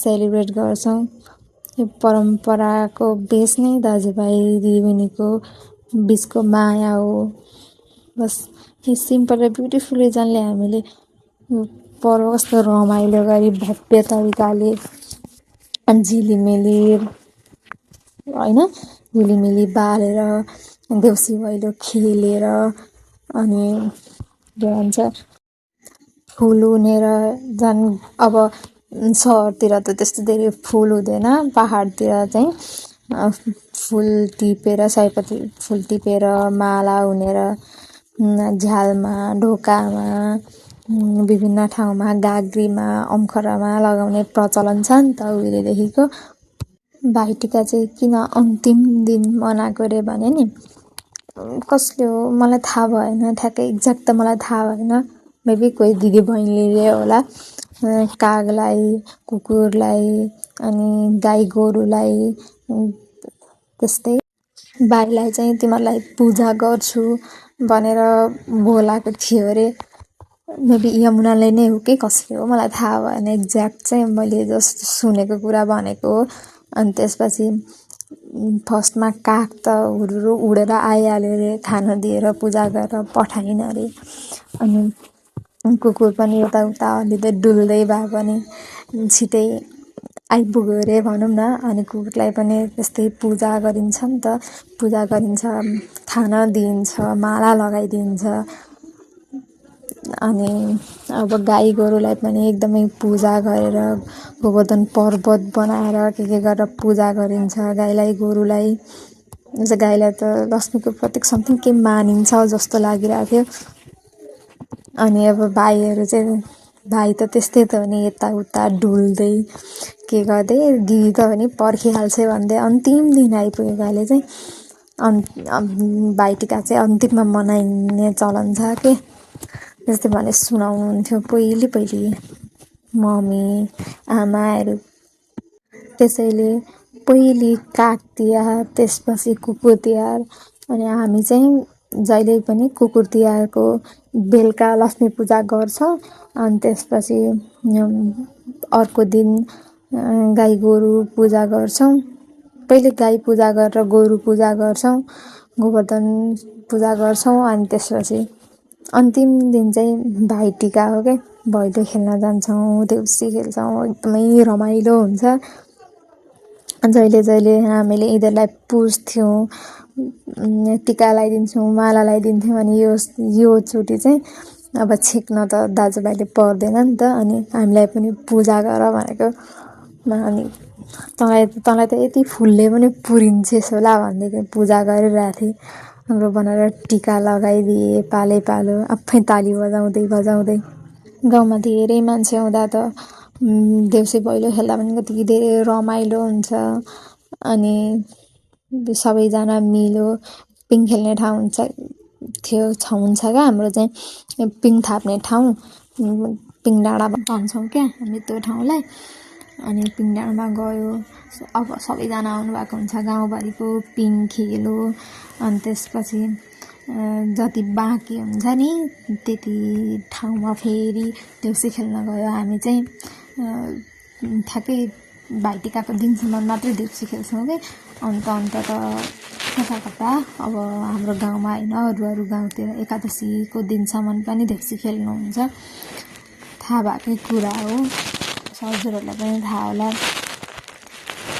Celebrate गर्छौँ। यो परम्पराको बेस नै दाजुभाइ दिदीबहिनीको बिचको माया हो। बस यो सिम्पल र ब्युटिफुल रिजनले हामीले पर्व कस्तो रमाइलो गरी भव्य तरिकाले झिलिमिली होइन झिलिमिली बालेर देउसी भैलो खेलेर अनि के भन्छ फुल उनेर झन् अब सहरतिर त त्यस्तो धेरै फुल हुँदैन, पहाडतिर चाहिँ फुल टिपेर सयपत्री फुल टिपेर माला उनेर झ्यालमा ढोकामा विभिन्न ठाउँमा गाग्रीमा अम्खरामा लगाउने प्रचलन छ नि त उहिलेदेखिको। भाइटिका चाहिँ किन अन्तिम दिन मनाएको रे भने नि कसले हो मलाई थाहा भएन, ठ्याक्कै एक्ज्याक्ट त मलाई थाहा भएन, मेबी कोही दिदी बहिनीले होला कागलाई कुकुरलाई अनि गाई गोरुलाई त्यस्तै भाइलाई चाहिँ तिमीहरूलाई पूजा गर्छु भनेर बोलाएको थियो अरे। मेबी यमुनाले नै हो कि कसले हो मलाई थाहा भएन, एक्ज्याक्ट चाहिँ मैले जस्तो सुनेको कुरा भनेको हो। अनि त्यसपछि फर्स्टमा काग त हुरुरु उडेर आइहाल्यो अरे, खाना दिएर पूजा गरेर पठाइन अरे। अनि कुकुर पनि यताउता अलिँदै डुल्दै भए पनि छिटै आइपुग्यो अरे भनौँ न। अनि कुकुरलाई पनि त्यस्तै पूजा गरिन्छ नि त, पूजा गरिन्छ, खाना दिइन्छ, माला लगाइदिन्छ। अनि अब गाई गोरुलाई पनि एकदमै पूजा गरेर गोवर्धन पर्वत बनाएर के गरेर पूजा गरिन्छ गाईलाई गोरुलाई। जस्तो गाईलाई त लक्ष्मीको प्रतीक समथिङ के मानिन्छ जस्तो लागिरहेको थियो। अनि अब भाइहरू चाहिँ भाइ त त्यस्तै त हो नि, यताउता डुल्दै के गर्दै गीत त भने पर्खिहाल्छ भन्दै अन्तिम दिन आइपुगेको अहिले चाहिँ भाइटिका चाहिँ अन्तिममा मनाइने चलन छ के। जस्तै भने सुनाउनुहुन्थ्यो पहिले मम्मी आमाहरू। त्यसैले पहिले काग तिहार, त्यसपछि कुकुर तिहार। अनि हामी चाहिँ जहिले पनि कुकुर तिहारको बेलुका लक्ष्मी पूजा गर्छौँ। अनि त्यसपछि अर्को दिन गाई गोरु पूजा गर्छौँ। पहिले गाई पूजा गरेर गोरु पूजा गर्छौँ, गोवर्धन पूजा गर्छौँ। अनि त्यसपछि अन्तिम दिन चाहिँ भाइटिका हो क्या, भैलो खेल्न जान्छौँ, देउसी खेल्छौँ, एकदमै रमाइलो हुन्छ। जहिले जहिले हामीले यिनीहरूलाई पुज्थ्यौँ, टिका लगाइदिन्छौँ, माला लगाइदिन्थ्यौँ। अनि यो चोटि चाहिँ अब छेक्न त दाजुभाइले पर्दैन नि त, अनि हामीलाई पनि पूजा गर भनेको। अनि तँलाई त यति फुलले पनि पुरिन्छेस् होला भनेदेखि पूजा गरिरहेको थिएँ। हाम्रो बनाएर टिका लगाइदिए पालै पालो, आफै ताली बजाउँदै। गाउँमा धेरै मान्छे आउँदा त देउसी भैलो खेल्दा पनि कति धेरै रमाइलो हुन्छ। अनि सबैजना मिलो पिङ खेल्ने ठाउँ हुन्छ क्या हाम्रो चाहिँ पिङ थाप्ने ठाउँ, पिङ डाँडा भन्छौँ क्या हामी त्यो ठाउँलाई। अनि पिङ डाँडामा गयो, अब सबैजना आउनुभएको हुन्छ गाउँभरिको, पिङ खेल्यो। अनि त्यसपछि जति बाँकी हुन्छ नि त्यति ठाउँमा फेरि देउसी खेल्न गयो। हामी चाहिँ ठ्याक्कै भाइटिकाको दिनसम्म मात्रै देउसी खेल्छौँ कि। अन्त त कता अब हाम्रो गाउँमा होइन अरू गाउँतिर एकादशीको दिनसम्म पनि देउसी खेल्नुहुन्छ, थाहा भएकै कुरा हो, हजुरहरूलाई पनि थाहा होला।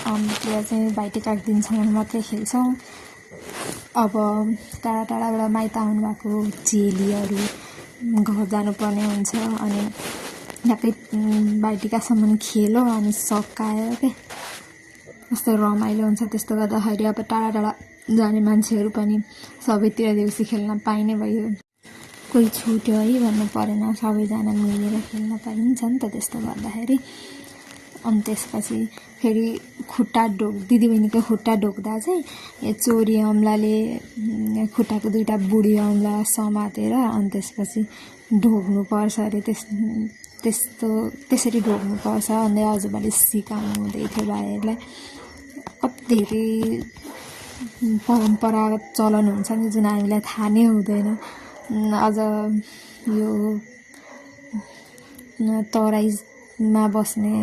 त्यहाँ चाहिँ भाइटिकाको दिनसम्म मात्रै खेल्छौँ। अब टाढा टाढाबाट माइत आउनुभएको चेलीहरू घर जानुपर्ने हुन्छ। अनि ठ्याक्कै भाइटिकासम्म खेल्यो अनि सकायो क्या, कस्तो रमाइलो हुन्छ। त्यस्तो गर्दाखेरि अब टाढा टाढा जाने मान्छेहरू पनि सबैतिर देउसी खेल्न पाइने भयो। कोही छुट्यो है भन्नु परेन, सबैजना मिलेर खेल्न पाइन्छ नि त त्यस्तो गर्दाखेरि। अनि त्यसपछि फेरि दिदीबहिनीको खुट्टा ढोक्दा चाहिँ यो चोरी औँलाले खुट्टाको दुईवटा बुढी औँला समातेर अनि त्यसपछि ढोग्नुपर्छ अरे। त्यसरी ढोग्नुपर्छ भन्दै हजुरबाले सिकाउनु हुँदै थियो भाइहरूलाई। कति धेरै परम्परागत चलन हुन्छ नि जुन हामीलाई थाहा नै हुँदैन। अझ यो तराईमा बस्ने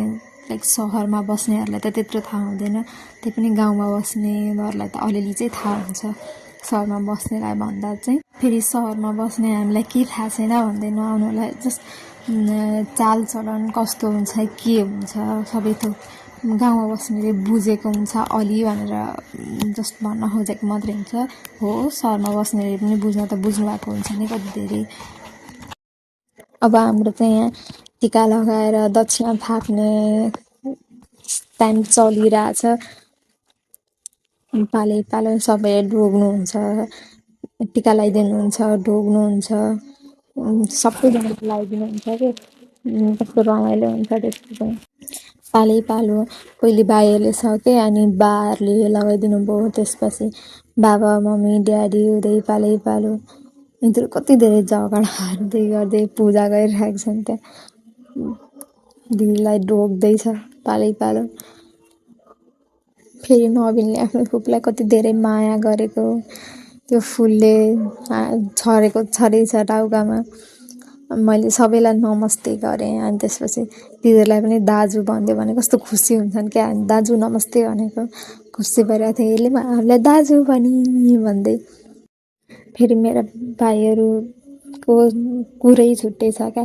लाइक सहरमा बस्नेहरूलाई त त्यत्रो थाहा हुँदैन, त्यही पनि गाउँमा बस्नेहरूलाई त अलिअलि चाहिँ थाहा हुन्छ सहरमा बस्नेलाई भन्दा चाहिँ। फेरि सहरमा बस्ने हामीलाई के थाहा छैन भन्दैन, उनीहरूलाई जस्ट चालचलन कस्तो हुन्छ के हुन्छ सबै थोक गाउँमा बस्नेले बुझेको हुन्छ अलि भनेर जस्ट भन्न खोजेको मात्रै हुन्छ। हो सहरमा बस्नेले पनि बुझ्न त बुझ्नु भएको हुन्छ नि कति धेरै। अब हाम्रो चाहिँ यहाँ टिका लगाएर दक्षिणा थाप्ने टाइम चलिरहेछ। पालै सबै ढोग्नुहुन्छ, टिका लगाइदिनुहुन्छ, ढोग्नुहुन्छ, सबैजनाको लगाइदिनुहुन्छ कि कस्तो रमाइलो हुन्छ त्यस्तो चाहिँ। पालो पहिले भाइहरूले सके अनि बाहरूले लगाइदिनु भयो, त्यसपछि बाबा मम्मी ड्याडी हुँदै पालो यिनीहरू कति धेरै झगडा गर्दै पूजा गरिरहेको छन्। त्यहाँ दिदीलाई ढोग्दैछ पालो। फेरि नवीनले आफ्नो फुपूलाई कति धेरै माया गरेको, त्यो फुलले छरेछ टाउकामा। मैले सबैलाई नमस्ते गरेँ अनि त्यसपछि दिदीलाई पनि दाजु भनिदियो भने कस्तो खुसी हुन्छन् क्या। दाजु नमस्ते भनेको खुसी भइरहेको थियो, यसले हामीलाई दाजु भनी भन्दै। फेरि मेरा भाइहरूको कुरै छुट्टै छ क्या।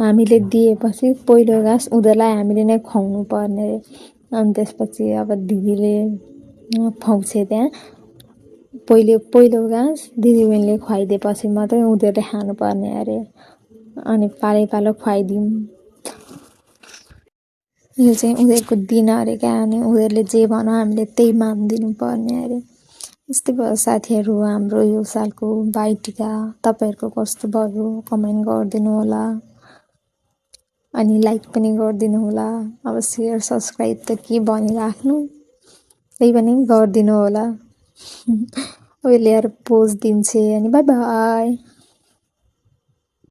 हामीले दिएपछि पहिलो घाँस उनीहरूलाई हामीले नै खुवाउनु पर्ने अरे। अनि त्यसपछि अब दिदीले खुवाउँछ त्यहाँ पहिलो घाँस दिदीबहिनीले खुवाइदिएपछि मात्रै उनीहरूले खानुपर्ने अरे। अनि पालो खुवाइदिउँ, यो चाहिँ उनीहरूको दिन अरे क्या। अनि उनीहरूले जे भनौँ हामीले त्यही मानिदिनु पर्ने अरे। यस्तै भयो साथीहरू हाम्रो यो सालको भाइटिका। तपाईँहरूको कस्तो भयो कमेन्ट गरिदिनु होला, अनि लाइक पनि गरिदिनु होला। अब सेयर सब्सक्राइब त के भनिराख्नु, त्यही पनि गरिदिनु होला। अब ल्याएर पोज दिन्छे अनि बाई बाई।